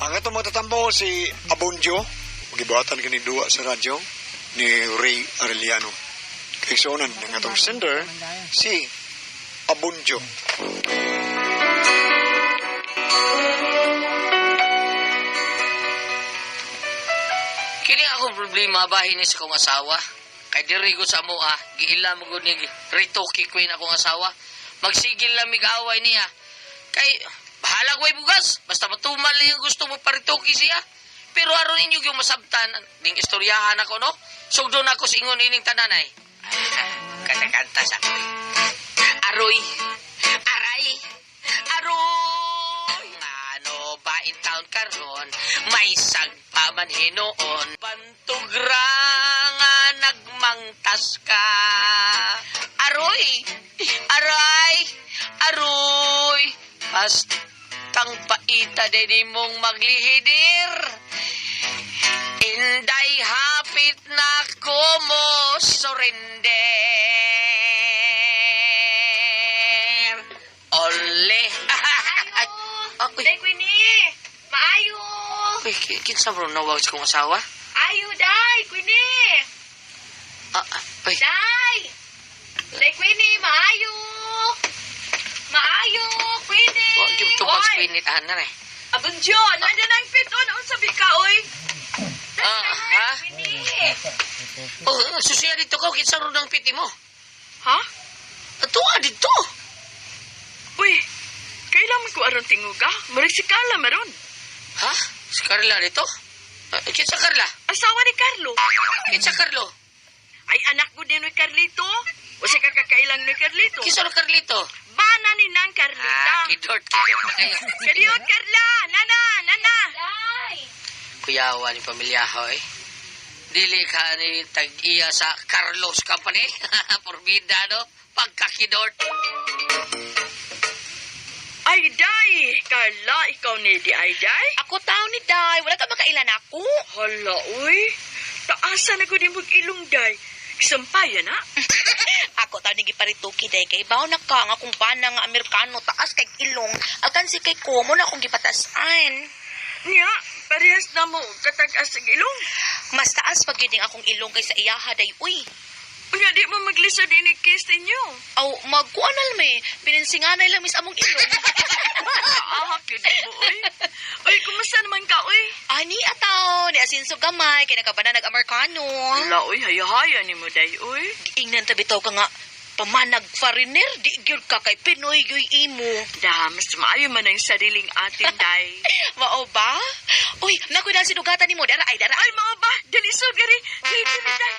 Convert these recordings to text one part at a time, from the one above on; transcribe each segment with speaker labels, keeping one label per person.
Speaker 1: Ang atong magtatambo si Abonjo, gibuhatan kini duwa sa radyo ni Ray Arellano. Kaigsuonan ng atong sender si Abonjo.
Speaker 2: Kini akong problema bahin ni sa akong asawa. Kay diri ko sa amoa, giila mo gud ni Ritoki Queen akong asawa. Magsigil lang mig-away niya. Kay bahala ko ay bugas, basta matumal lang yung gusto mo paritoki siya. Pero aron ninyo yung masabtan, ding istoryahan ako no. Sugdon ako sa ingon ining tananay. Katakanta sa ako eh. Aroy, aray, aroy. Ano ba in town karon? May sagpa man hinuon. Bantugra nga nagmangtas ka. Aroy, aray, aroy. Bastang paita din mong maglihidir. Inday hapit na ko mo surrender. Ole. Ay, uy,
Speaker 3: Day, Queenie! Maayo!
Speaker 2: uy, kinsa bro nawag sa kong asawa?
Speaker 3: Ayo, Day! Queenie!
Speaker 2: Uy,
Speaker 3: Day! Day, Queenie! Maayo! Maayo, Queenie!
Speaker 2: wa gyud tubag sa
Speaker 3: Oy!
Speaker 2: pinit ana eh.
Speaker 3: Abunjo, nandiyan ang piton. Unsa bi ka, oy?
Speaker 2: Ha?
Speaker 3: Queenie!
Speaker 2: Oh, susiya dito ko kinsa ro ng piti mo?
Speaker 4: Ha?
Speaker 2: Ato dito.
Speaker 4: Uy, kailan mo ko aron tinguga? Murag si Carla maron.
Speaker 2: Ha? Si Carla dito? Kinsa Carla?
Speaker 4: Asawa ni Carlo.
Speaker 2: Kinsa Carlo?
Speaker 4: Ay, anak ko din ni Carlito. O sa kakakailang ni Carlito.
Speaker 2: Kinsa ro Carlito?
Speaker 4: Bana ni nang Carlita.
Speaker 2: Kidort, kidort na kayo.
Speaker 4: Kadiot, Carla! Nana! Nana!
Speaker 3: Day!
Speaker 2: Kuyawa ni pamilya ho eh. Dili ka ni tag-iya sa Carlos Company. Porbida, no? Pagkakidort.
Speaker 4: Ay, day! Carla, ikaw ni di ay, day?
Speaker 3: Ako tao ni Day. Wala ka makailan ako.
Speaker 4: Hala, uy. Taasan ako din mong ilong, day. Sampaya na.
Speaker 3: Ako tao ni giparituki day kay baw na ka nga kung bana nga Amerikano taas kay ilong alkansi kay ko mo na akong gipatasan.
Speaker 4: Niya, parehas na mo katag-as ang ilong.
Speaker 3: Mas taas pag yun ang akong ilong kaysa iyaha day uy.
Speaker 4: Unya, di mo maglisod din ni kiss ninyo.
Speaker 3: Aw magkuanal me pininsinganay lang mis among ilong.
Speaker 4: Ahak yun mo, uy. Uy, kumusta naman ka, uy?
Speaker 3: Ani ataw ni asinso gamay kay nakabana nag Amerikano.
Speaker 4: Hala, uy, haya-haya ni mo, day, uy.
Speaker 3: Ingnan tabi taw ka nga pamanag foreigner di gyud ka kay Pinoy gyud imo.
Speaker 4: Da, mas maayo man ang sariling atin, day.
Speaker 3: Mao ba? Uy, nakoy na sinugatan nimo dara ay dara.
Speaker 4: Ay, mao ba? Dali, so, gari. Dali, dali, day.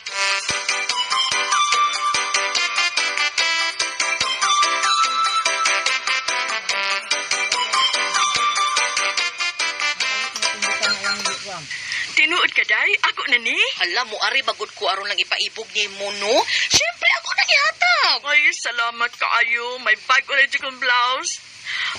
Speaker 4: Tinuod ka, day? Ako na ni?
Speaker 3: Hala mo ari bagod ko aron lang ipaibog nimo no. Syempre ako nang ihatag.
Speaker 4: Ay, salamat kaayo. May bago na dyan kong blouse.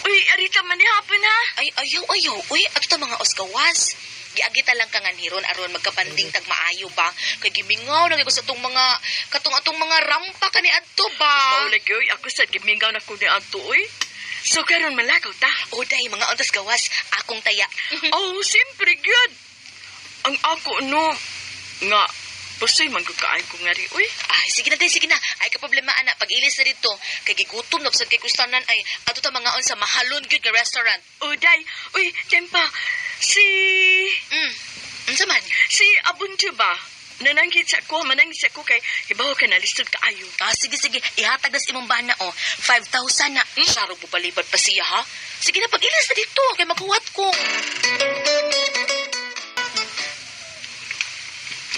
Speaker 4: Uy, arita man ni hapon, ha?
Speaker 3: Ay ayaw ayaw. Uy, ato ta mga osgawas. Giagita lang ka nga hiron aron magkabanding tag maayo ba kay gimingaw na gyud ko sa atong mga katong atong mga rampa kani adto ba.
Speaker 4: Maulag yoy, ako sa gimingaw na ko ni Anto, uy. So, karon malakaw ta.
Speaker 3: O day mga untas gawas akong taya.
Speaker 4: Oh, siyempre, gyud. Ang ako, no, nga, pusoy man ko kaay ko nga ri, uy.
Speaker 3: Ay sige na day sige na. Ay ka problema ana pag ilis na dito kay gigutom na sad kay kustanan ay ato ta mga on sa mahalon gyud nga restaurant.
Speaker 4: Oh, day, uy, tempa, si,
Speaker 3: Unsa man?
Speaker 4: si Abunjo ba? Nananggit sa ko, mananggit sa ko kay, ibaw ka na, lisod kaayo.
Speaker 3: Ah, sige, sige. Ihatag na sa imong bana, oh. 5,000 na. Sarong bubalibad pa siya, ha? Sige na, pag-ilis na dito. Kay maghuwat ko.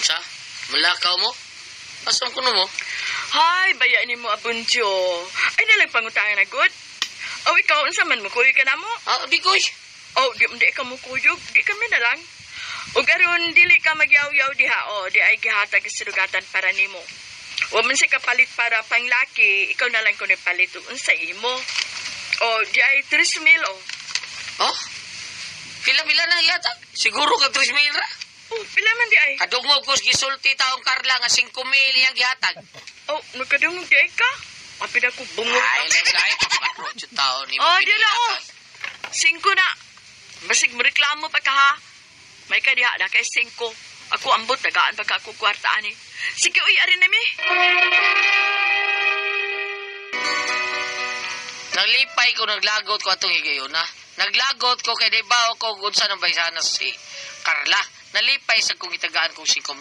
Speaker 2: Unsa? Malakaw mo? Asan kuno mo?
Speaker 4: Hay, bayaan ni mo, Abunjo. Ay, nalang pangutangan na, good. Oh, ikaw, unsa man mo, kuyo ka na mo?
Speaker 2: Di koy.
Speaker 4: Oh, di, di ka mo kuyog, di kami na lang. O karon dili ka magyaw-yaw diha, oh, di ay gihatag sa lugatan para nimo. Wa man siya kapalit para panglaki, ikaw na lang kuno palit ug unsa imo. Oh, di ay 3 mil oh.
Speaker 2: Oh? Pila-pila na yata. Siguro ka 3 mil ra.
Speaker 4: Oh, pila man di ay?
Speaker 2: Kadugmog ko gisulti taong Carla nga 5 mil iyang gihatag.
Speaker 4: Oh, nagkadungog di ay ka. Apil ako bungol.
Speaker 2: Ay, lang gay. Patro tao ni mo.
Speaker 4: Oh, di na oh. 5 na. Basig mo reklamo pa ka ha. May ka diha na kay 5. Ako ambot tagaan pa ka ako kwarta ani. Sige uy, ari na mi.
Speaker 2: Naglipay ko, naglagot ko atong higayon na. Naglagot ko kay di ba ko kung unsa nang baysana si Carla. Nalipay sa kong itagaan kong 5,000.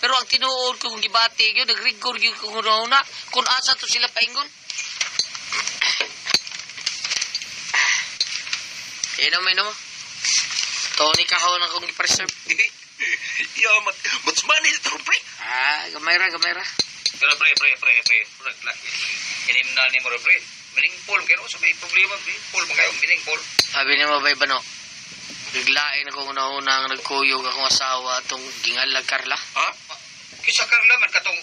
Speaker 2: Pero ang tinuod ko kung gibati yun, nagrigor yun kung una kung asa to sila paingon. Inom, inom. Tony kahon akong i-preserve.
Speaker 5: Yo, mat matsmani ito, pre.
Speaker 2: Ah, gamay ra, gamay ra.
Speaker 6: Pero pre, pre, pre, pre. Inim na ni mo pre. Meaningful kayo sa may problema, meaningful man kayo, meaningful.
Speaker 2: Sabi ni Mabay Bano, biglain ako una-una ang nagkuyog akong asawa atong gingalag Carla.
Speaker 6: Ha? Kisa Carla man katong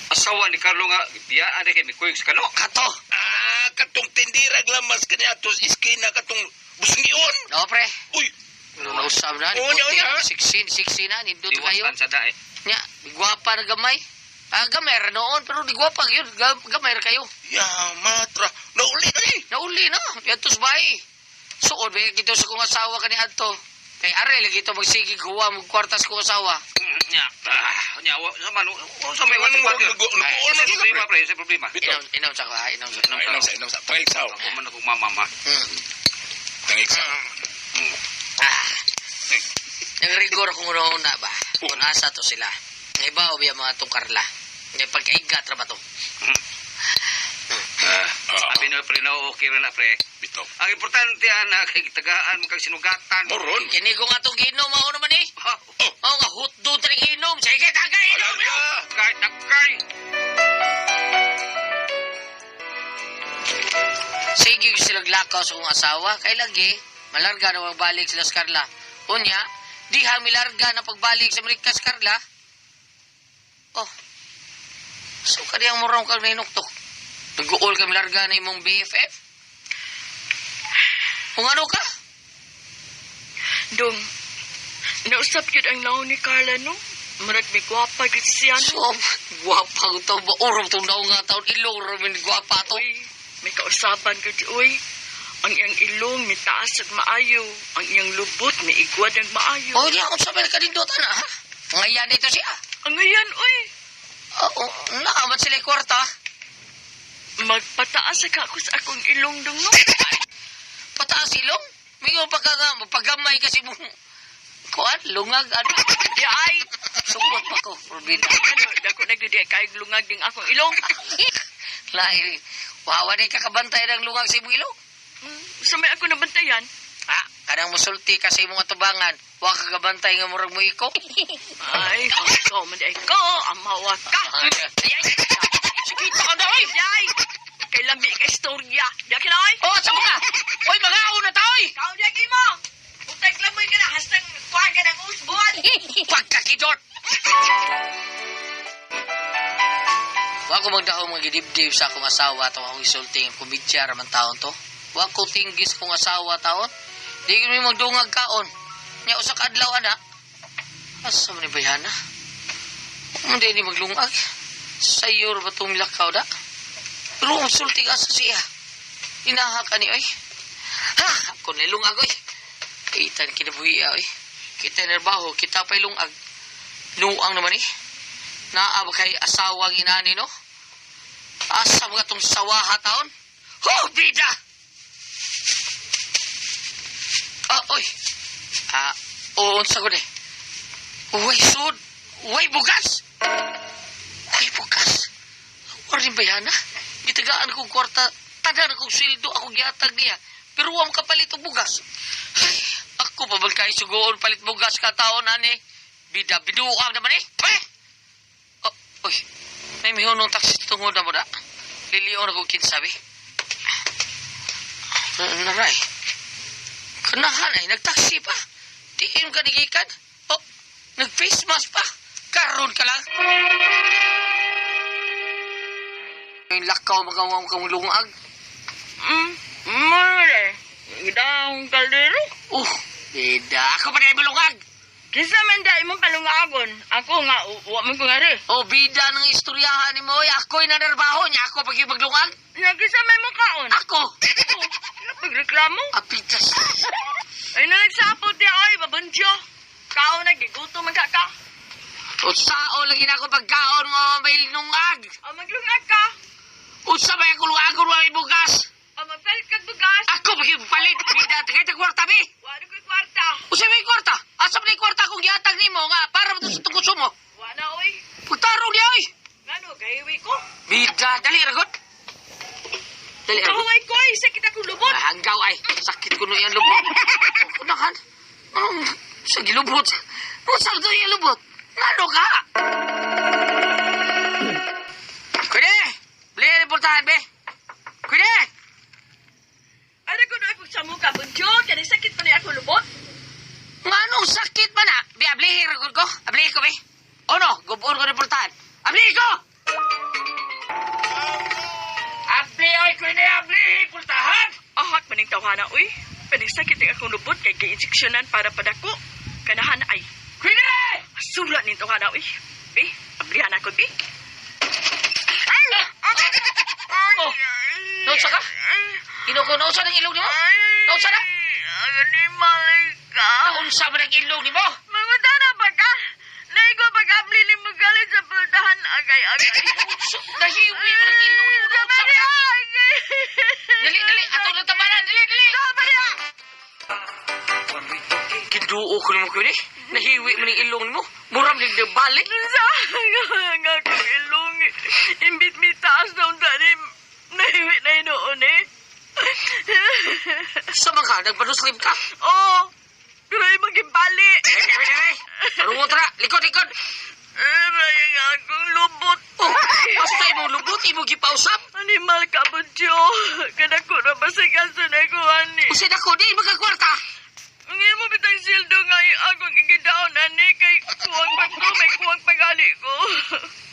Speaker 6: asawa ni Carlo nga biyaan na kay mikuyog sa kano.
Speaker 2: Kato!
Speaker 5: Ah, katong tindirag lamas kaniya atos iskina katong busngion.
Speaker 2: No, pre.
Speaker 5: Uy,
Speaker 2: Nausab na, ni
Speaker 5: Oo,
Speaker 2: puti,
Speaker 5: niya, niya.
Speaker 2: 16, 16 na, nindot kayo.
Speaker 6: Diwatan sa dae.
Speaker 2: Nya, gwapa na gamay. Ah, gamay ra noon, pero di gwapa yun. Gamay ra kayo.
Speaker 5: ya matra. Nauli na eh.
Speaker 2: Nauli na, yatos bahay. Suod, ba kita sa kong asawa kani adto. Kay are lagi ito magsigig huwa, magkwartas kong asawa.
Speaker 6: Nya, ah, nya wa sa man sa may
Speaker 5: Anong
Speaker 6: wati
Speaker 5: murag nag-uol man
Speaker 6: Sa
Speaker 5: ka,
Speaker 6: problema pre, sa problema.
Speaker 5: Bitaw.
Speaker 2: Inom, inom sa ko ha, inom sa
Speaker 5: Inom, inom sa, inom sa. Tangiksaw.
Speaker 6: Ako man akong mama ma.
Speaker 5: Tangiksaw.
Speaker 2: Ah. Nagrigor akong una-una ba? Kung asa to sila. Iba o biya mga tong Karla. Ngay pagkaigat ra ba to?
Speaker 6: Ah, sabi na pre, no, okay ra na pre.
Speaker 5: Bitaw.
Speaker 6: Ang importante ana kay tagaan mo kag sinugatan.
Speaker 5: Moron.
Speaker 2: Kini ko nga tong ginom, mao naman eh.
Speaker 6: Ha?
Speaker 5: Oh.
Speaker 2: Mao nga hotdog tring inom. Sige, tagay, inom, inom.
Speaker 6: Kahit nakay.
Speaker 2: Sige sila lakaw sa kong asawa. Kay lagi, malarga na magbalik sila sa Carla. Unya, di ha milarga na pagbalik sa Amerika sa Carla. Oh, so kadiyang murong kag nainuktok. Nag-uol ka milarga na imong BFF? Kung ano ka?
Speaker 4: Dong, nausap yun ang naon ni Carla no? Murag may gwapa gid siya
Speaker 2: So,
Speaker 4: no.
Speaker 2: gwapa ko to. Urong tong daw nga taon. Ilong ramin gwapa to.
Speaker 4: Uy, may kausaban gud uy. Ang iyang ilong mitaas ug maayo, ang iyang lubot miigwad ang maayo.
Speaker 2: Oh, di ako sabi ka dindutan na, ha? Ngayon dito siya.
Speaker 4: Ang ngayon uy,
Speaker 2: Oo, naamat sila kwarta.
Speaker 4: magpataas ka ako sa akong ilong dong no.
Speaker 2: Pataas ilong. Mingon pa ka nga, mapagamay kasi mo. Kuan, lungag, ano?
Speaker 4: Di ay,
Speaker 2: Sugod pa ko, probida.
Speaker 4: ano, dako na gud kay lungag ding akong ilong.
Speaker 2: Lahi, wawa na kakabantay ng lungag sa imong ilong.
Speaker 4: Sa may ako nabantayan.
Speaker 2: Ah, kanang musulti ka sa imong atubangan, wa ka kabantay nga murag mo iko.
Speaker 4: Ay, ikaw man di ay ko, amawa ka.
Speaker 2: Ay, ay, sige ka na, oy!
Speaker 4: Yay! Kay lambi ka istorya. Di ka na oy.
Speaker 2: Oh, sa mga! Oy, mga una ta, oy!
Speaker 4: Kau di ay mo. Utag lamoy ka na hastang kuha ka ng usbon.
Speaker 2: Pagkakidot! Wa ko magdahom nga gidibdib sa akong asawa atong akong isulti nga komedya raman taon to. Wa ko tinggis kong asawa taon. Di kami magdungag kaon. Nya usa ka adlaw ana. Asa man ni bayana? Mo di ni maglungag. Sayor ba tong lakaw da? Pero ang sulti ka sa siya. Inaha ka ni oy. Ha! Ako na lungag oy. Kita ni kinabuhi oy. Kita nerbaho, kita pa'y lungag. Luang naman eh. Naa ba kay asawang inani no? Asa mga tong sawaha taon? Ho, bida! Ah, oy. Ah, oo, unsa ko ni. Uy, sud. Uy, bugas. Uy, bugas. Warin ba yan, ha? Gitagaan kong kwarta, tanan kong sweldo, ako gihatag niya. Pero wa kapalit og bugas. Ay, ako pa man kay sugoon palit bugas ka taon ani. Bida biduang naman eh. Pre! Oh, oy. May mihunong taxi tungod na mo na. Lilion ako kinsabi. Naray. Kanahan ay nagtaksi pa. Diin ka nigikan. Oh, nag-face mask pa. Karon ka lang. Yung lakaw magawang kang lungag.
Speaker 4: Mare. Daong kaldero.
Speaker 2: Bida. Ako pa na malungag.
Speaker 4: Kinsa man da imong kalungagon. Ako nga wa man ko nga ri.
Speaker 2: Oh, bida ng istoryahan ni mo. Oy, ako'y nanerbaho niya. Ako pag maglungag.
Speaker 4: Nya kinsa may mo kaon?
Speaker 2: Ako.
Speaker 4: Pagreklamo.
Speaker 2: Apitas.
Speaker 4: Ay na nagsapot di ay babundyo. Kao na gigutom man ka ka.
Speaker 2: Unsao lagi na ako pagkaon mo may lungag.
Speaker 4: O maglungag ka.
Speaker 2: Unsa may ako lungagon wa may bugas.
Speaker 4: O magpalit kag bugas.
Speaker 2: Ako palit. Bida kay tag kwarta bi.
Speaker 4: Wa na ko'y kwarta.
Speaker 2: Unsa may kwarta? Asa man kwarta kung gihatag nimo nga para mo sa tungkuso mo?
Speaker 4: Wa na oy.
Speaker 2: Pagtarong niya oy.
Speaker 4: Ngano gahiwi ko?
Speaker 2: Bida dali ragot. Dali ragot.
Speaker 4: Kahuway ko ay sakit akong lubot.
Speaker 2: Ah, hanggaw ay sakit ko no iyang lubot. Kunakan. Anong sa gilubot? Unsa to iyang lubot? Ngano ka? Kude! Bili na portahan be. Kude!
Speaker 4: Ano ko na akong samuka bundyo? Kani sakit pa ni akong lubot.
Speaker 2: Nganong sakit man na? Be, ablihin ra ko. Ablihin ko, be. O no, gubon ko ni portahan. Ablihin ko! Abli, oy, kude, ablihin, portahan!
Speaker 4: Ahak maning tawhana oy. Kani sakit ni akong lubot kay giinjeksyonan para padako. Kanahan ay.
Speaker 2: Kude!
Speaker 4: Sula ning tawhana oy. Bi, ablihan ako bi.
Speaker 2: Oh, naunsa ka? Kinuko, naunsa ng ilong nimo? Naunsa na?
Speaker 4: Animal ka.
Speaker 2: Naunsa man ang ilong nimo?
Speaker 4: Mangutana ba ka? Naigo pag-abli ni mo galit sa pultahan. Agay, agay.
Speaker 2: Nahiwi mo ng ilong nimo. Naunsa
Speaker 4: Dali,
Speaker 2: man?
Speaker 4: agay.
Speaker 2: Dali, dali, ato na tabanan. Dali, dali.
Speaker 4: Dali,
Speaker 2: Kiduo ko nimo, kude. Nahiwi mo ng ilong nimo. Muram ni balik.
Speaker 4: Sa nga akong ilong. Imbit mi taas na unta ni. Nahiwi na inoon eh.
Speaker 2: Sa mga nagpanuslim ka.
Speaker 4: Oo. Pero imong gibali.
Speaker 2: Dali, dali, dali. Tarungon tara. Likod, likod.
Speaker 4: Aray nga akong lubot.
Speaker 2: Oh, basta imong lubot, imong gipausap.
Speaker 4: Animal ka mo, Diyo. Kadako na ba sa kaso na ko, ani?
Speaker 2: Usin ako, di magkakwarta.
Speaker 4: Ang imo bitang sildo nga akong igidaon, ani, kay kuwang pa ko, may kuwang pagali ko.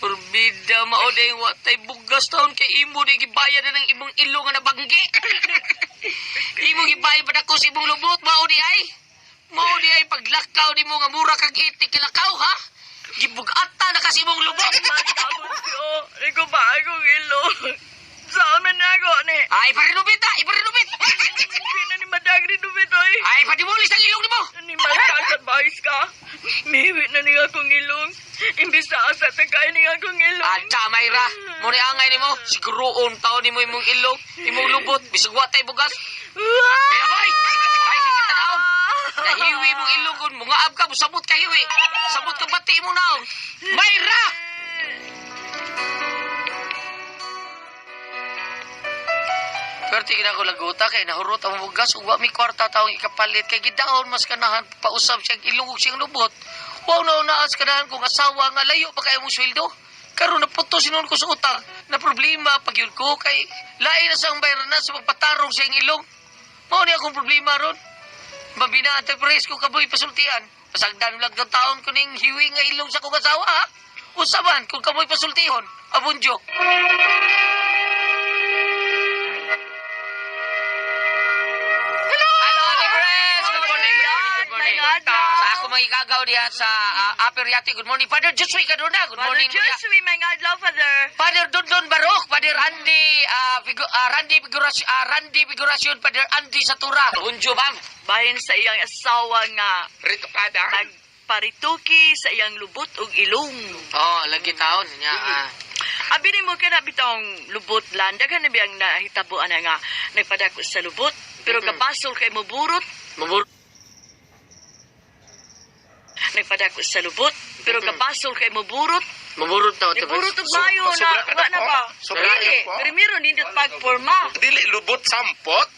Speaker 2: Porbida, mao na yung watay bugas taon kay imo na gibayad na ng imong ilong nga nabanggi. Imo gibayad pa na ko sa imong lubot, mao di ay. Mao di ay paglakaw ni mo nga mura kag itik kilakaw, ha? Gibugata na kasi imong lubot.
Speaker 4: Animal ka mo, Diyo. Ikaw ba akong ilong? Sa amin na ako, ani.
Speaker 2: Ay, parinubit na! Iparinubit!
Speaker 4: Hindi na ni Madagri dumit, oy.
Speaker 2: Ay, padimulis ang ilong nimo!
Speaker 4: Animal ka, sa bahis ka. Mihiwi na niya akong ilong. Imbis na asa, tagay niya akong ilong.
Speaker 2: Ada, Mayra. Muna angay nimo, siguroon taon nimo imong ilong, imong lubot, bisag watay bugas. Kaya boy, ay sige tanaon. Nahiwi mong ilong kun mungaab ka, musabot ka hiwi. Sabot ka bati imong naong. Mayra! Pero tingin ako laguta kay nahurot ang bugas ug wa mi kwarta taong ikapalit kay gidaon mas kanahan pausab siyang ilong ug siyang lubot. Wa na unaas kanahan kong asawa nga layo pa kay imong sweldo. Karon naputo sinon ko sa utang na problema pag yun ko kay lain na sang bayran na sa pagpatarong siyang ilong. Mao ni akong problema ron. Mabina ang press ko kaboy pasultian. Pasagdan lang ng taon ko ning hiwi nga ilong sa kong asawa ha. Usaban kung kamoy pasultihon. Abunjo. Hello, Ate Pres! Good morning, good morning, good morning. Sa ako mga igagaw diha sa Upper Yate. Good morning, Father Joshua Cadona. Good
Speaker 4: Father
Speaker 2: morning.
Speaker 4: Joshua, may adlaw, Father.
Speaker 2: Father Dondon Barok, Father Andy, Randy Figuracion, Randy Figuracion, Father Andy Satura. Unjo, ma'am.
Speaker 4: Bahin sa iyang asawa nga
Speaker 5: Ritokada.
Speaker 4: nagparituki sa iyang lubot ug ilong.
Speaker 2: Oh, lagi taon niya.
Speaker 4: Abi nimo kana bitong lubot lan daghan na biyang nahitabuan na nga nagpadako sa lubot pero gabasol kay moburot
Speaker 2: Mabur.
Speaker 4: nagpadako sa lubot pero gabasol kay moburot.
Speaker 2: Maburot na, Ate Pres.
Speaker 4: Niburot og mayo na
Speaker 5: Sobra ka
Speaker 4: wa na
Speaker 5: dako.
Speaker 4: ba.
Speaker 5: Sobra ka
Speaker 4: Dili,
Speaker 5: dako.
Speaker 4: pero meron nindot pagporma.
Speaker 5: Dili lubot sampot.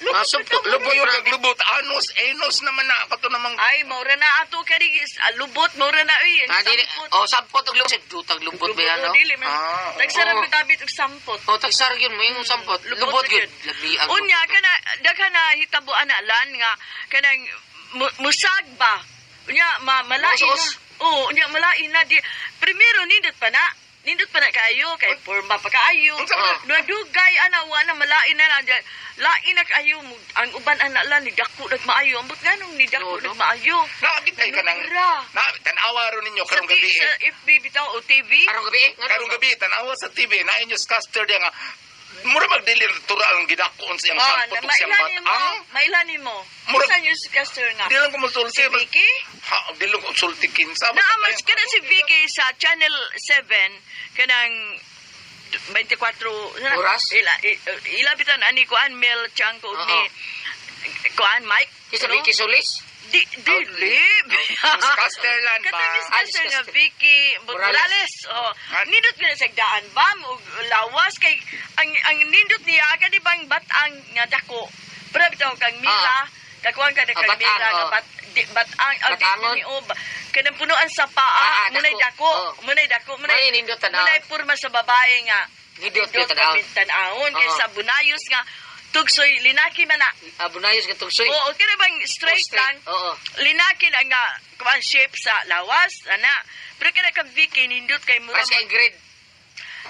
Speaker 2: Ah, sampot.
Speaker 5: Lubot yung lubot. Anos, enos naman na ako to namang
Speaker 4: Ay, maura na ato kani lubot, maura na uy. ang
Speaker 2: Ah, dili.
Speaker 4: sampot.
Speaker 2: Oh, sampot og lubot. Dutag lubot ba yan,
Speaker 4: Lubot,
Speaker 2: no?
Speaker 4: dili man.
Speaker 5: Ah, oo.
Speaker 4: Nagsarap oh. tabit og sampot.
Speaker 2: Oh, tagsar yun mo yung sampot. Lubot yun. Labi ang
Speaker 4: Unya kana daghan na hitabuan na lan nga kanang musag ba. Unya ma malain na.
Speaker 2: Musos.
Speaker 4: Oo, unya malain na di primero nindot pa na. Nindot pa na kayo kay porma pa kaayo.
Speaker 5: Unsa man?
Speaker 4: Nadugay ana wa na malain na na. Lain na kaayo ang uban ana lan ni dako nagmaayo. Ambot nganong ni dako
Speaker 2: No, no.
Speaker 4: nagmaayo.
Speaker 5: Naabit ay ka ng
Speaker 4: Nubra.
Speaker 5: na tanawa ron ninyo
Speaker 4: Sa,
Speaker 5: karong gabi.
Speaker 4: sa FB bitaw o TV.
Speaker 2: Karong gabi?
Speaker 5: Karong gabi tanawa sa TV na newscaster diya nga Mura magdili natural ang gidakon sa iyang
Speaker 4: Oh,
Speaker 5: sampot ug siyang
Speaker 4: mailani mo.
Speaker 5: batang.
Speaker 4: Mailani mo.
Speaker 5: Murag-
Speaker 4: Sa newscaster nga.
Speaker 5: Di lang ko musulti.
Speaker 4: Si Vicky?
Speaker 5: Ha, di lang ko sulti kinsa. Basta
Speaker 4: Naamas
Speaker 5: kay-
Speaker 4: ka na si Vicky sa Channel 7 kanang 24
Speaker 2: Oras?
Speaker 4: Ila, ilabitan ani kuan Mel Chanko
Speaker 2: Oo.
Speaker 4: ni kuan Mike.
Speaker 2: Kisa
Speaker 4: no?
Speaker 2: Vicky Solis?
Speaker 4: Di dili.
Speaker 5: Newscaster lang ba?
Speaker 4: Katong newscaster nga
Speaker 2: Newscaster.
Speaker 4: Vicky
Speaker 2: Morales.
Speaker 4: Morales. Oh,
Speaker 5: At-
Speaker 4: nindot nga sa daan ba og lawas kay ang nindot niya kani bang batang nga dako. Pero bitaw kang Mila, kakuan ka na
Speaker 2: Ah,
Speaker 4: kang
Speaker 2: batang,
Speaker 4: Mila nga
Speaker 2: oh.
Speaker 4: bat di, batang ah, di,
Speaker 2: Batangon.
Speaker 4: ni o ba- kanang punuan sa paa,
Speaker 2: Paa,
Speaker 4: munay
Speaker 2: dako.
Speaker 4: dako,
Speaker 2: Oh.
Speaker 4: munay dako, munay
Speaker 2: May nindot tan-awon.
Speaker 4: munay purma sa babae nga.
Speaker 2: Nindot gyud tan-awon.
Speaker 4: Tan-awon
Speaker 2: Oo.
Speaker 4: kaysa bunayos nga tugsoy linaki man na.
Speaker 2: Abunayos ka tugsoy.
Speaker 4: Oo, kaya bang straight,
Speaker 2: Oh,
Speaker 4: lang
Speaker 2: Oo.
Speaker 4: linaki lang nga kuan shape sa lawas ana pero kada kang Vicky nindot kay mura
Speaker 2: Pares kay Ingrid.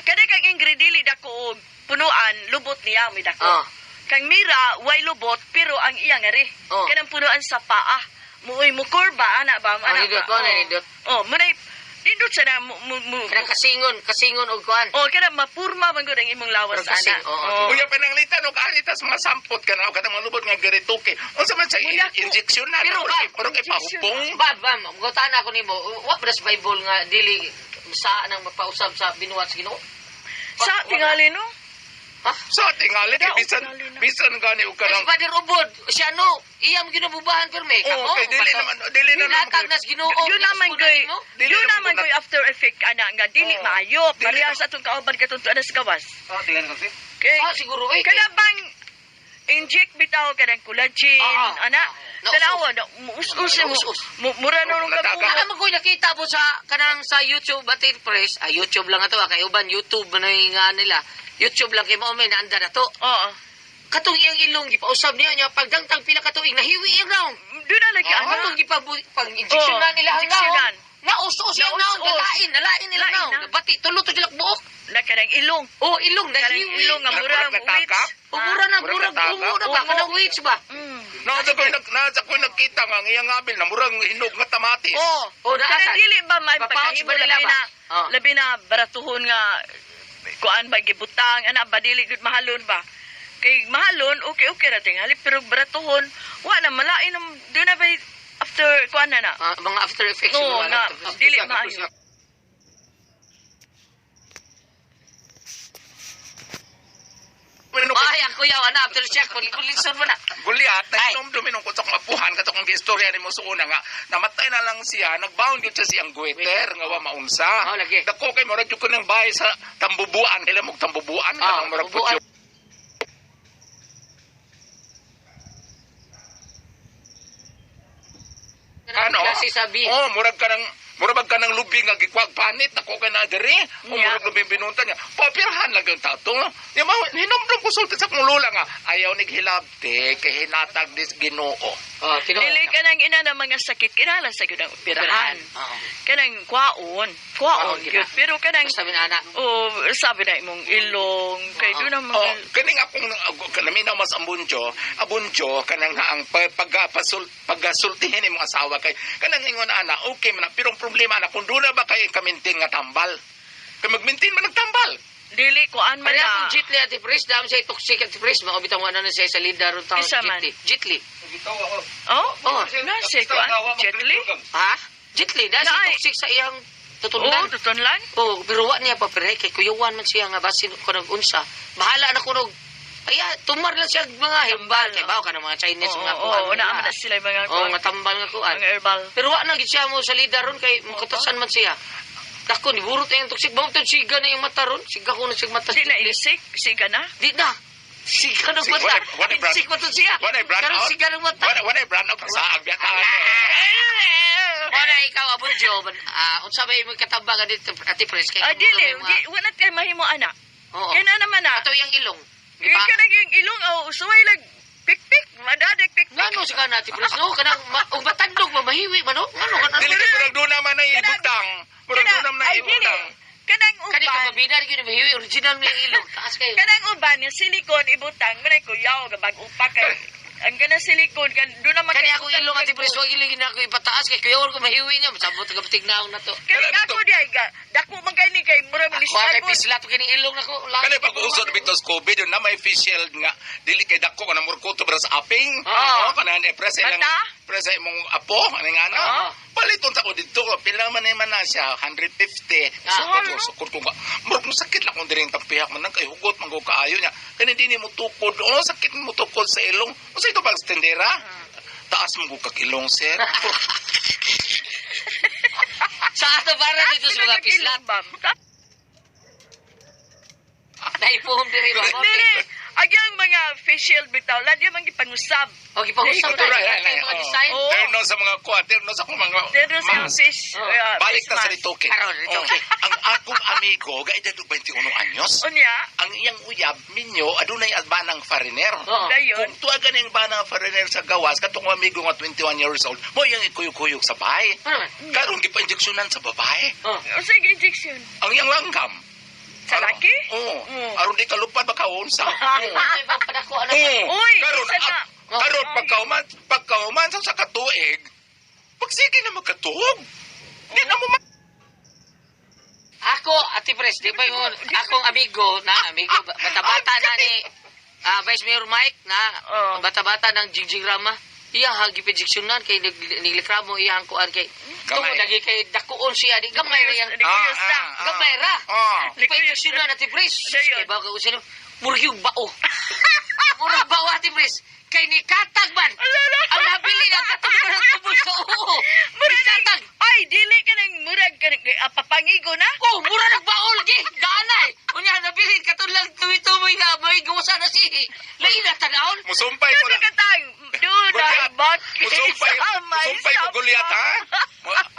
Speaker 4: kada kang Ingrid dili dako og punuan lubot niya may dako
Speaker 2: Oh.
Speaker 4: kang Mira way lubot pero ang iya nga ri
Speaker 2: Oh.
Speaker 4: kanang punuan sa paa muoy mo kurba ana ba
Speaker 2: Oh,
Speaker 4: ana
Speaker 2: nindot,
Speaker 4: ba
Speaker 2: mo na nindot.
Speaker 4: oh munay nindot sa na mo, mo, mo
Speaker 2: Kanang kasingon, kasingon og kuan.
Speaker 4: oh kada mapurma man gud ang imong lawas
Speaker 2: Pero kasing,
Speaker 4: ana
Speaker 2: oo.
Speaker 5: Unya pananglitan og anita sa mga sampot ka na og katong mga lubot nga garituke. Unsa man siya
Speaker 4: Wala ko.
Speaker 5: injection na
Speaker 2: Pero ba,
Speaker 5: pero kay
Speaker 4: injection
Speaker 5: pahupong.
Speaker 2: Ba, ba, mangutana ako nimo, wa ba sa Bible nga dili sa nang mapausab sa binuhat sa Ginoo?
Speaker 4: Sa tingali no.
Speaker 2: Ha?
Speaker 5: Sa tingali kay
Speaker 4: Wala,
Speaker 5: bisan
Speaker 4: tingali na.
Speaker 5: bisan gani og
Speaker 2: Kasi
Speaker 5: kanang
Speaker 2: Father Ubod, siya no, iyam ginabubahan pirmi.
Speaker 5: Oh, kay dili naman dili na naman
Speaker 2: Nilatag nas Ginoo.
Speaker 4: Yun naman koy,
Speaker 5: Dili
Speaker 4: yun
Speaker 5: naman
Speaker 4: naman
Speaker 5: ko
Speaker 4: koy after effect ana nga dili
Speaker 5: Oo.
Speaker 4: maayo.
Speaker 5: Dili
Speaker 4: Parehas
Speaker 5: naman-
Speaker 4: sa atong kauban katong tuan sa gawas.
Speaker 6: Ah, tingnan ko, sis.
Speaker 4: Kay
Speaker 2: Ah, siguro eh.
Speaker 4: kada bang inject bitaw kanang collagen
Speaker 2: Oo.
Speaker 4: ana
Speaker 2: Naus-us.
Speaker 4: tanawa na muus-us mo
Speaker 2: Naus-us.
Speaker 4: mura na nung
Speaker 5: Nataga.
Speaker 4: kabuhat.
Speaker 2: Alam mo ko nakita mo sa kanang sa YouTube atin press, ah, YouTube lang ato ah, kay uban YouTube man ang nga nila. YouTube lang kay mao may naanda na to.
Speaker 4: Oo.
Speaker 2: Katong iyang ilong gipausab niya niya pagdangtang pila ka tuig nahiwi iyang naong.
Speaker 4: Doon na lagi ana.
Speaker 2: Katong gipag injection
Speaker 4: Oo,
Speaker 2: na nila ang naong.
Speaker 4: injeksyonan.
Speaker 2: Naus-us iyang naong,
Speaker 4: Naus-us.
Speaker 2: nalain, nalain nila
Speaker 4: Lain
Speaker 2: naong.
Speaker 4: na.
Speaker 2: Nabati tulo to sila buok.
Speaker 4: Na kanang ilong.
Speaker 2: Oh, ilong
Speaker 4: Kanang
Speaker 2: nahiwi.
Speaker 4: ilong nga mura
Speaker 5: Murag
Speaker 4: ang
Speaker 5: natakap?
Speaker 4: witch.
Speaker 2: O mura na,
Speaker 5: Murag
Speaker 2: murag
Speaker 5: nataka?
Speaker 2: ungo na ba?
Speaker 4: Ungo.
Speaker 2: Kanang witch ba?
Speaker 4: Mm.
Speaker 5: Naa sa ko'y nagkita nga ang iyang abil na murag hinog nga tamatis.
Speaker 4: Oh,
Speaker 2: Oh, naasa.
Speaker 4: kanang dili ba may
Speaker 2: Papouch
Speaker 4: pagkahimo
Speaker 2: ba nila
Speaker 4: labi
Speaker 2: ba?
Speaker 4: na
Speaker 2: Oh.
Speaker 4: labi na baratuhon nga kuan ba gibutang ana ba dili gud mahalon ba? Kay mahalon okay okay ra tingali pero baratuhon wa na malain ang doon na ba after kuan na na.
Speaker 2: Ah, mga after effects.
Speaker 4: Oo,
Speaker 2: siguro,
Speaker 4: nga,
Speaker 2: after effects.
Speaker 4: dili maayo.
Speaker 5: Minum ko
Speaker 2: Ay, ang kuya, ana, after check, kulisod mo na.
Speaker 5: Goliath,
Speaker 2: Ay.
Speaker 5: nainom duminong ko sa akong apuhan kato kong istorya nimo sa una nga namatay na lang siya, nagbound yun siya siyang guweter nga wa maunsa.
Speaker 2: Oh, lagi.
Speaker 5: Dako kay murag jud ko ng bahay sa tambubuan, kailan mo tambubuan
Speaker 2: Ah,
Speaker 5: kanang murag
Speaker 2: tambubuan.
Speaker 5: putyo. Ano?
Speaker 2: Klase sa B.
Speaker 5: Oh, murag bag ka ng lubi nga gikwag panit ako kay na diri. O
Speaker 4: Yeah.
Speaker 5: murag lubi binuntan niya. Papirhan lang yung tato. Di ba hinomdom ko sulti sa akong lola nga ayaw ni hilabte kay hinatag dis Ginoo.
Speaker 2: Oh, tinuod.
Speaker 4: Dili kanang ina ng mga sakit kinahanglan sa gyud ang operahan.
Speaker 2: Oo.
Speaker 4: Kanang kwaon, kwaon
Speaker 2: Kwaon,
Speaker 4: gyud.
Speaker 2: gina.
Speaker 4: Pero kanang
Speaker 2: Basta minana.
Speaker 4: oh, sabi na imong ilong kay doon ang mga
Speaker 5: Oh, kaning akong kanaminaw mas ambunjo, abunjo kanang ang pagpasul pagsultihin imong asawa kay kanang ingon ana, okay man na, pero ang problema na kung doon na ba kay kamintin nga tambal. Kay magmintin man ang tambal.
Speaker 4: dili kuan man
Speaker 2: Pareha
Speaker 4: na.
Speaker 2: kong Jitli at Pres, dami siya toxic at Pres, mga bitang ano na siya sa linda ron tawag
Speaker 4: Isa man.
Speaker 2: Jitli. Jitli.
Speaker 4: Oh,
Speaker 2: Oh.
Speaker 4: na si kuan Jetli.
Speaker 2: Ha? Jitli, dahil siya
Speaker 4: Naay.
Speaker 2: toxic sa iyang
Speaker 4: Oh,
Speaker 2: tutunlan.
Speaker 4: tutunlan.
Speaker 2: Oh, pero wa niya pa pre, kay kuyuwan man siya nga basin ko nag unsa. Bahala na kunog. Ay, tumar lang siya mga himbal kay bawo ka ng mga Chinese
Speaker 4: Oo,
Speaker 2: mga
Speaker 4: oo,
Speaker 2: kuan.
Speaker 4: oo, naa man na sila yung mga
Speaker 2: Oo, nga tambal nga kuan.
Speaker 4: mga herbal.
Speaker 2: Pero wa na gid siya mo sa lida ron kay makatasan man siya. Dako ni burot ang toxic bawon siga na yung mata ron. Siga ko na siya mata.
Speaker 4: Di na isik, siga na.
Speaker 2: Di na. Siga ng
Speaker 5: Sig-
Speaker 2: mata.
Speaker 5: wala- wala brand-
Speaker 2: Sick pa to siya.
Speaker 5: Wala brand
Speaker 2: Karon
Speaker 5: out.
Speaker 2: siga ng mata.
Speaker 5: Wala brand out sa agyat.
Speaker 2: Wala ikaw abunjo. Ah, unsa ba imong katambag dito Ate Pres kay
Speaker 4: Ah,
Speaker 2: kamo
Speaker 4: dili,
Speaker 2: na may mga-
Speaker 4: di, wala kay mahimo ana.
Speaker 2: Oo.
Speaker 4: Kaya na naman na.
Speaker 2: Ato iyang ilong. Di
Speaker 4: Kaya
Speaker 2: ba?
Speaker 4: ka yung ilong, oh, suway lag, pik-pik, madadik pik-pik.
Speaker 2: Ngano sa kana Ate Pres no kanang ug matandog ma mahiwi man no. Ngano kanang
Speaker 5: Dili kay murag doon naman ay ibutang. Murag doon naman ay
Speaker 4: ay, dili.
Speaker 5: ibutang.
Speaker 4: Kanang
Speaker 2: kani ka
Speaker 4: uban,
Speaker 2: mabina gyud mahiwi original mo yung ilong. Taas kayo.
Speaker 4: kanang uban, yung silicone ibutang, manay kuyaw, gabag upa kay, Ang kanang silikon kan do na
Speaker 2: Kani akong ilong, Ate Pres, wag iligin na ako ipataas kay kuyaw ko mahiwi niya. Masabot ka tignaong na to.
Speaker 4: Kani ako di ay ga. Dako man kay ni kay mura
Speaker 2: Ako kay
Speaker 4: milisagod.
Speaker 2: pislat kining ilong nako.
Speaker 5: Kani pag uso na bitos COVID yun na may face shield nga dili kay dako kana murkuto bara sa aping.
Speaker 2: Oo.
Speaker 5: Oo, kana ni presa ilang
Speaker 4: Mata?
Speaker 5: presa imong apo ani nga na.
Speaker 2: Oo.
Speaker 5: Paliton sa ko didto pila man man na siya 150.
Speaker 2: Ah.
Speaker 5: Sukot ko sukot ko nga. Murag mo sakit lang kung diri ang tampihak man nang kay hugot man ko kaayo niya. Kani di nimo tukod. Oh, sakit mo tukod sa ilong. Unsa ito pag tendera? Taas mo ko kag ilong sir.
Speaker 2: Sa ato para dito sa mga pislat. Naipuhom diri ba?
Speaker 4: Dili, agyang mga face shield bitaw, lagi man gipangusab.
Speaker 2: O gipangusap
Speaker 5: Ito,
Speaker 2: na
Speaker 5: right, right,
Speaker 2: mga
Speaker 5: oh.
Speaker 2: design.
Speaker 4: Oo.
Speaker 5: Terno sa mga kuha, terno sa akong mga
Speaker 4: Pero sa
Speaker 5: mask.
Speaker 4: fish,
Speaker 2: Oh.
Speaker 5: Balik
Speaker 4: face
Speaker 5: na sa
Speaker 4: mask.
Speaker 5: ritoke.
Speaker 2: Karon, ritoke.
Speaker 5: Oh, ang akong amigo, gaedad og 21 anyos.
Speaker 4: Unya,
Speaker 5: Ang iyang uyab minyo adunay banang foreigner.
Speaker 2: Oo.
Speaker 4: dayon.
Speaker 5: Kung tuwagan ang banang foreigner sa gawas katong amigo nga 21 years old, mo iyang ikuyog-kuyog sa bahay.
Speaker 2: Ano man?
Speaker 5: Karon gipa-injeksyonan sa babae.
Speaker 2: Oh.
Speaker 4: Unsa gyud injection?
Speaker 5: Ang iyang langgam.
Speaker 4: Sa laki?
Speaker 5: Oo.
Speaker 4: Mm.
Speaker 5: Aron di kalupad baka unsa. Oo.
Speaker 2: Ay, bang padako ano?
Speaker 5: Oo.
Speaker 4: Uy,
Speaker 5: karon
Speaker 4: isa na.
Speaker 5: karon pagkauman pagkauman sa katuig, pagsige na magkatuog. Di na mo
Speaker 2: Ako, Ate Pres, di ba yung akong amigo na amigo bata-bata na ni Vice Mayor Mike na
Speaker 4: Oo.
Speaker 2: bata-bata ng Jigjig Rama. Iya hagi pejectionan kay niglikramo iya ang kuan kay
Speaker 5: Gamay.
Speaker 2: tungod lagi kay dakuon siya di gamay ra yang
Speaker 4: Di kuyos na.
Speaker 2: gamay ra.
Speaker 5: Ah.
Speaker 2: Di pa injeksyonan, Ate Pres.
Speaker 4: Dayon.
Speaker 2: Kay bago sila murag yung bao. Murag bao, Ate Pres. Kay ni katag man. Ang nabili na katulad ng tubos sa oo.
Speaker 4: Murag
Speaker 2: Nikatag.
Speaker 4: Ay, dili ka nang murag ka nang papangigo na.
Speaker 2: Oh, mura nagbaol gi. Gaanay. Unya nabilin katulad tuwi-tuwi nga may gawasan na si. Lain na tanawon.
Speaker 5: Musumpay ko
Speaker 4: Sabi
Speaker 5: na.
Speaker 4: ka tang, dude,
Speaker 5: Goliath.
Speaker 4: bakit
Speaker 5: Musumpay, musumpay ko Goliath, ha?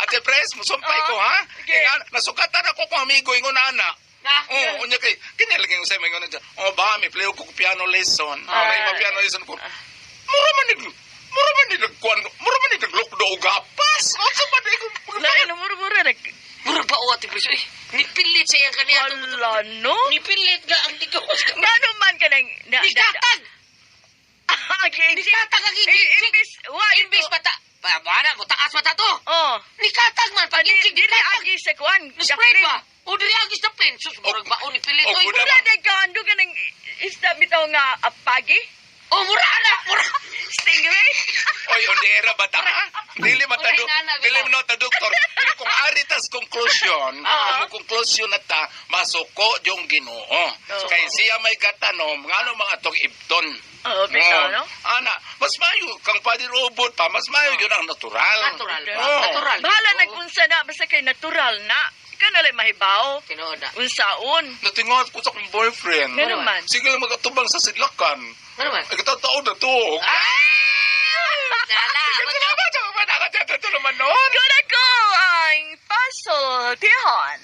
Speaker 5: Ate Pres, musumpay ko, ha?
Speaker 4: Okay.
Speaker 5: Ingan, nasukatan ako kung amigo, ingon ana.
Speaker 2: Na.
Speaker 5: Oh, unya kay kini lagi usay mo ingon na. Oh, ba may play ko piano lesson.
Speaker 2: Ah.
Speaker 5: May pa piano lesson ko. Mura man ni mura man ni nagkuan, mura man ni naglukdo og gapas. Unsa man ni ko?
Speaker 4: Lain na mura-mura nag...
Speaker 2: Mura bao Ate Pres. Uy, nipilit sa iyang kaniya.
Speaker 4: Ala, no?
Speaker 2: Nipilit nga ang tigawas ka.
Speaker 4: Ngano man ka nang...
Speaker 2: Nikatag.
Speaker 4: Okay,
Speaker 2: Nikatag ang
Speaker 4: Eh,
Speaker 2: injik.
Speaker 4: imbis, wa,
Speaker 2: Imbis mata. Ba na, mo taas mata to.
Speaker 4: Oh.
Speaker 2: Nikatag man pag
Speaker 4: Di,
Speaker 2: injik
Speaker 4: dili
Speaker 2: nikatag.
Speaker 4: agi sa kuan.
Speaker 2: Ni-spray ba? O dili agis na pen. Sus, murag bao ni pilit.
Speaker 5: Oh,
Speaker 2: Oy,
Speaker 5: guna
Speaker 4: Mura na ka, ando ka nang isda bitaw nga apagi?
Speaker 2: Oh, mura na, mura.
Speaker 4: Stingray?
Speaker 5: Oy, on the era ba ta? ha? Dili ba ta
Speaker 2: Uray na, na,
Speaker 5: dili no ta doktor. Pero kung ari tas conclusion,
Speaker 2: Ah.
Speaker 5: ang conclusion na ta masuko yung Ginoo. Kay siya may gatanom ngano mga atong ibton.
Speaker 4: Oo, bitaw, no?
Speaker 5: Ana, mas mayo kang Father Obot pa, mas mayo yun ang natural.
Speaker 2: Natural ba?
Speaker 5: Oo.
Speaker 2: Natural.
Speaker 4: Bahala
Speaker 2: Oo.
Speaker 4: nag-unsa na, basta kay natural na. Ikaw na lang mahibaw.
Speaker 2: Tinuod na.
Speaker 4: Unsaon.
Speaker 5: Natingat ko sa akong boyfriend.
Speaker 4: Ngano man?
Speaker 5: Sige lang magatubang sa sidlakan.
Speaker 2: Ano man?
Speaker 5: Ay, katataon na to.
Speaker 2: Ah! Dala.
Speaker 5: Ito naman noon.
Speaker 4: Kuna ko ang pasultihan.